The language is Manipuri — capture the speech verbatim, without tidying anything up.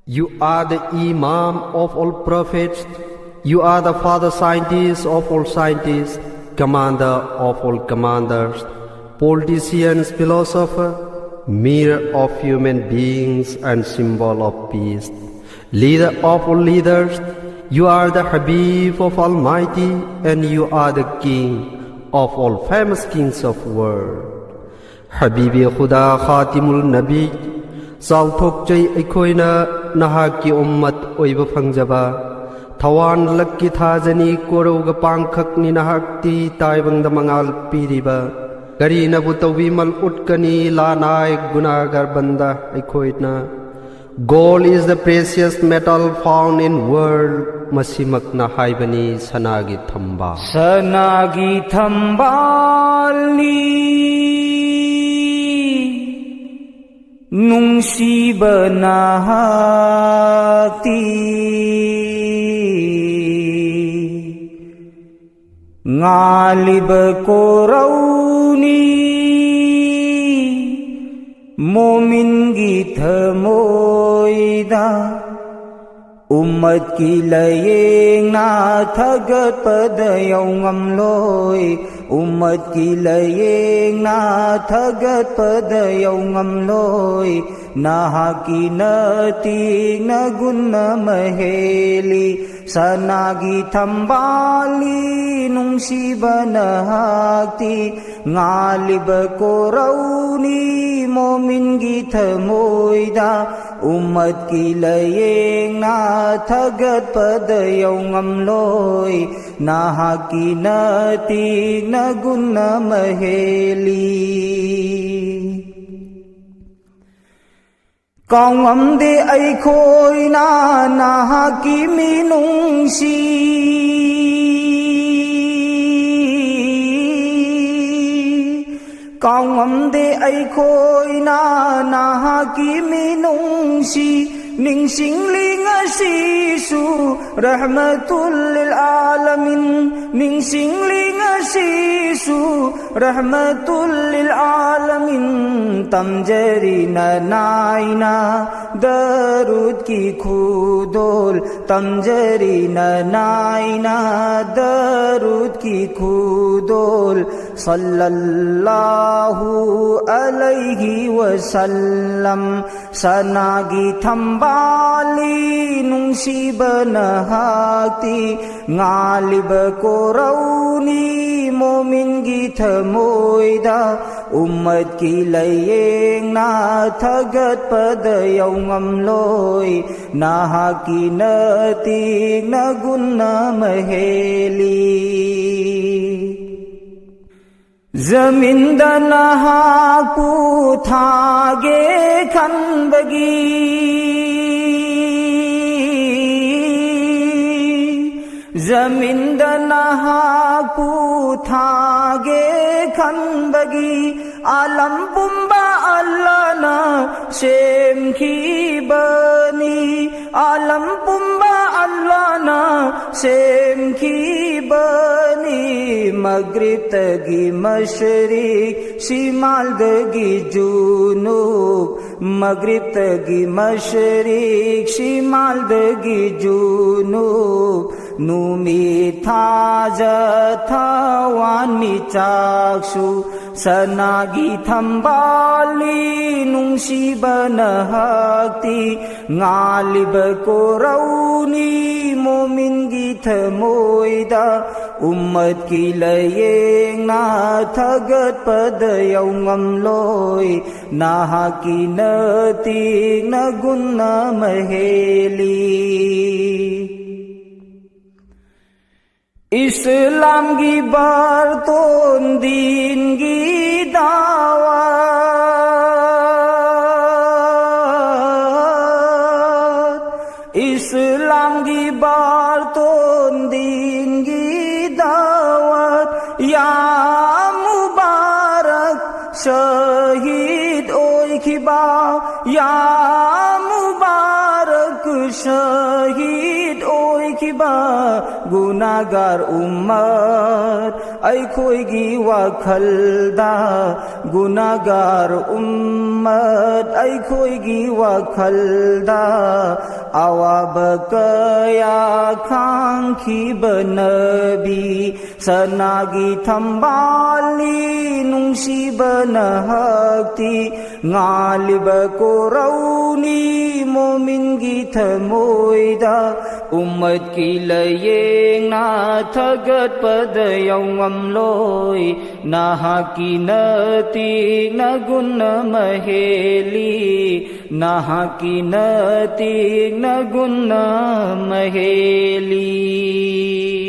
You are the Imam of all prophets. You are the father scientist of all scientists, commander of all commanders, politicians, philosopher, mirror of human beings and symbol of peace, leader of all leaders. You are the Habib of Almighty, and you are the king of all famous kings of world. ꯍꯕꯤꯕꯤ ꯈꯨꯗꯥ ꯈꯥꯇꯤꯃꯨꯜ ꯅꯕꯤ, ꯆꯥꯎꯊꯣꯛꯆꯩ ꯑꯩꯈꯣꯏꯅ ꯅꯍꯥꯛꯀꯤ ꯎꯝꯃꯠ ꯑꯣꯏꯕ ꯐꯪꯖꯕ꯫ ꯊꯋꯥꯟꯂꯛꯀꯤ ꯊꯥꯖꯅꯤ ꯀꯣꯔꯧꯒ ꯄꯥꯡꯈꯛꯅꯤ ꯅꯍꯥꯛꯇꯤ ꯇꯥꯏꯕꯪꯗ ꯃꯉꯥꯜ ꯄꯤꯔꯤꯕ꯫ ꯀꯔꯤꯅꯕꯨ ꯇꯧꯕꯤꯃꯜ ꯎꯠꯀꯅꯤ ꯂꯥꯅꯥꯏ ꯒꯨꯅꯥꯒꯔꯕꯟꯗ ꯑꯩꯈꯣꯏꯅ꯫ Gold is the precious metal found in world. ꯃꯁꯤꯃꯛꯅ ꯍꯥꯏꯕꯅꯤ ꯁꯅꯥꯒꯤ ꯊꯝꯕꯥꯜ꯫ ꯁꯅꯥꯒꯤ ꯊꯝꯕꯥꯜꯅꯤ ꯅꯨꯡꯁꯤꯕ ꯅꯍꯥꯛꯇꯤ꯫ ꯉꯥꯜꯂꯤꯕ ꯀꯣꯔꯧꯅꯤ ꯃꯣꯃꯤꯟꯒꯤ ꯊꯃꯣꯏꯗ꯫ ꯎꯝꯃꯠꯀꯤ ꯂꯥꯌꯦꯡꯅ ꯊꯥꯒꯠꯄꯗ ꯌꯧꯉꯝꯂꯣꯏ꯫ ꯎꯝꯃꯠꯀꯤ ꯂꯥꯌꯦꯡꯅ ꯊꯥꯒꯠꯄꯗ ꯌꯧꯉꯝꯂꯣꯏ꯫ ꯅꯍꯥꯛꯀꯤ ꯅꯇꯤꯛꯅ ꯒꯨꯟ ꯑꯃ ꯍꯦꯜꯂꯤ꯫ ꯁꯅꯥꯒꯤ ꯊꯝꯕꯥꯜꯅꯤ ꯅꯨꯡꯁꯤꯕ ꯅꯍꯥꯛꯇꯤ꯫ ꯉꯥꯜꯂꯤꯕ ꯀꯣꯔꯧꯅꯤ ꯃꯣꯃꯤꯟꯒꯤ ꯊꯃꯣꯏꯗ꯫ ꯎꯝꯃꯠꯀꯤ ꯂꯥꯌꯦꯡꯅ ꯊꯥꯒꯠꯄꯗ ꯌꯧꯉꯝꯂꯣꯏ꯫ ꯅꯍꯥꯛꯀꯤ ꯅꯇꯤꯛꯅ ꯒꯨꯟ ꯑꯃ ꯍꯦꯜꯂꯤ꯫ ꯀꯥꯎꯉꯝꯗꯦ ꯑꯩꯈꯣꯏꯅ ꯅꯍꯥꯛꯀꯤ ꯃꯤꯅꯨꯡꯁꯤ꯫ ꯀꯥꯎꯉꯝꯗꯦ ꯑꯩꯈꯣꯏꯅ ꯅꯍꯥꯛꯀꯤ ꯃꯤꯅꯨꯡꯁꯤ꯫ ꯅꯤꯡꯁꯤꯡꯂꯤ ꯉꯁꯤꯁꯨ ꯔꯍꯃꯇꯨꯜ ꯂꯤꯜ ꯑꯥꯂꯃꯤꯟ꯫ ꯅꯤꯡꯁꯤꯡꯂꯤ ꯉꯁꯤꯁꯨ ꯔꯍꯃꯇꯨꯜ ꯂꯤꯜ ꯑꯥꯂꯃꯤꯟ꯫ ꯇꯝꯖꯔꯤ ꯅꯅꯥꯏꯅ ꯗꯔꯨꯗꯀꯤ ꯈꯨꯗꯣꯜ, ꯇꯝꯖꯔꯤ ꯅꯅꯥꯏꯅ ꯗꯔꯨꯗꯀꯤ ꯈꯨꯗꯣꯜ, ꯁꯜꯂꯜꯂꯥꯍꯨ ꯑꯂꯩꯍꯤ ꯋꯁꯜꯂꯝ꯫ ꯁꯅꯥꯒꯤ ꯊꯝꯕꯥꯜꯂꯤ ꯅꯨꯡꯁꯤꯕ ꯅꯍꯥꯛꯇꯤ, ꯉꯥꯜꯂꯤꯕ ꯀꯣꯔꯧꯅꯤ ꯃꯣꯃꯤꯟꯒꯤ ꯊꯃꯣꯏꯗ꯫ ꯎꯝꯃꯠꯀꯤ ꯂꯥꯌꯦꯡꯅ ꯊꯥꯒꯠꯄꯗ ꯌꯧꯉꯝꯂꯣꯏ, ꯅꯍꯥꯛꯀꯤ ꯅꯇꯤꯛꯅ ꯒꯨꯟ ꯑꯃ ꯍꯦꯜꯂꯤ꯫ ꯖꯃꯤꯟꯗ ꯅꯍꯥꯛꯄꯨ ꯊꯥꯒꯦ ꯈꯟꯕꯒꯤ, ꯖꯃꯤꯟꯗ ꯅꯍꯥꯛꯄꯨ ꯊꯥꯒꯦ ꯈꯟꯕꯒꯤ, ꯑꯥꯂꯝ ꯄꯨꯝꯕ ꯑꯜꯂꯥꯅ ꯁꯦꯝꯈꯤꯕꯅꯤ꯫ ꯑꯥꯂꯝ ꯄꯨꯝꯕ ꯑꯜꯂꯥꯅ ꯁꯦꯝꯈꯤꯕꯅꯤ꯫ ꯃꯒ꯭ꯔꯤꯕꯇꯒꯤ ꯃꯁꯔꯤꯛ, ꯁꯤꯃꯥꯜꯗꯒꯤ ꯖꯨꯅꯨꯕ, ꯃꯒ꯭ꯔꯤꯕꯇꯒꯤ ꯃꯁꯔꯤꯛ, ꯁꯤꯃꯥꯜꯗꯒꯤ ꯖꯨꯅꯨꯕ, ꯅꯨꯃꯤꯠ ꯊꯥꯖ ꯊꯋꯥꯟꯃꯤꯆꯥꯛꯁꯨ, ꯁꯅꯥꯒꯤ ꯊꯝꯕꯥꯜꯂꯤ ꯅꯨꯡꯁꯤꯕ ꯅꯍꯥꯛꯇꯤ, ꯉꯥꯜꯂꯤꯕ ꯀꯣꯔꯧꯅꯤ ꯃꯣꯃꯤꯟꯒꯤ ꯊꯃꯣꯏꯗ꯫ ꯎꯝꯃꯠꯀꯤ ꯂꯥꯌꯦꯡꯅ ꯊꯥꯒꯠꯄꯗ ꯌꯧꯉꯝꯂꯣꯏ, ꯅꯍꯥꯛꯀꯤ ꯅꯇꯤꯛꯅ ꯒꯨꯟ ꯑꯃ ꯍꯦꯜꯂꯤ꯫ ꯏꯁꯂꯥꯝꯒꯤ ꯕꯥꯔꯇꯣꯟ ꯗꯤꯟꯒꯤ ꯗꯥꯋꯥꯠ, ꯏꯁꯂꯥꯝꯒꯤ ꯕꯥꯔꯇꯣꯟ ꯗꯤꯟꯒꯤ ꯗꯥꯋꯥꯠ, ꯌꯥ ꯃꯨꯕꯥꯔꯛ ꯁꯍꯤꯗ ꯑꯣꯏꯈꯤꯕ, ꯌꯥ ꯃꯨꯕꯥꯔꯛ ꯁꯍꯤꯗ ꯑꯣꯏꯈꯤꯕ꯫ ꯒꯨꯅꯥꯒꯥꯔ ꯎꯝꯃꯠ ꯑꯩꯈꯣꯏꯒꯤ ꯋꯥꯈꯜꯗ, ꯒꯨꯅꯥꯒꯥꯔ ꯎꯝꯃꯠ ꯑꯩꯈꯣꯏꯒꯤ ꯋꯥꯈꯜꯗ ꯑꯋꯥꯕ ꯀꯌꯥ ꯈꯥꯡꯈꯤꯕ ꯅꯕꯤ, ꯁꯅꯥꯒꯤ ꯊꯝꯕꯥꯜꯅꯤ ꯅꯨꯡꯁꯤꯕ ꯅꯍꯥꯛꯇꯤ, ꯉꯥꯜꯂꯤꯕ ꯀꯣꯔꯧꯅꯤ ꯃꯣꯃꯤꯟꯒꯤ ꯊꯃꯣꯏꯗ꯫ ꯎꯝꯃꯠꯀꯤ ꯂꯥꯌꯦꯡꯅ ꯊꯥꯒꯠꯄꯗ ꯌꯧꯉꯝꯂꯣꯏ, ꯅꯍꯥꯛꯀꯤ ꯅꯇꯤꯛꯅ ꯒꯨꯟ ꯑꯃ ꯍꯦꯜꯂꯤ, ꯅꯍꯥꯛꯀꯤ ꯅꯇꯤꯛꯅ ꯒꯨꯟ ꯑꯃ ꯍꯦꯜꯂꯤ꯫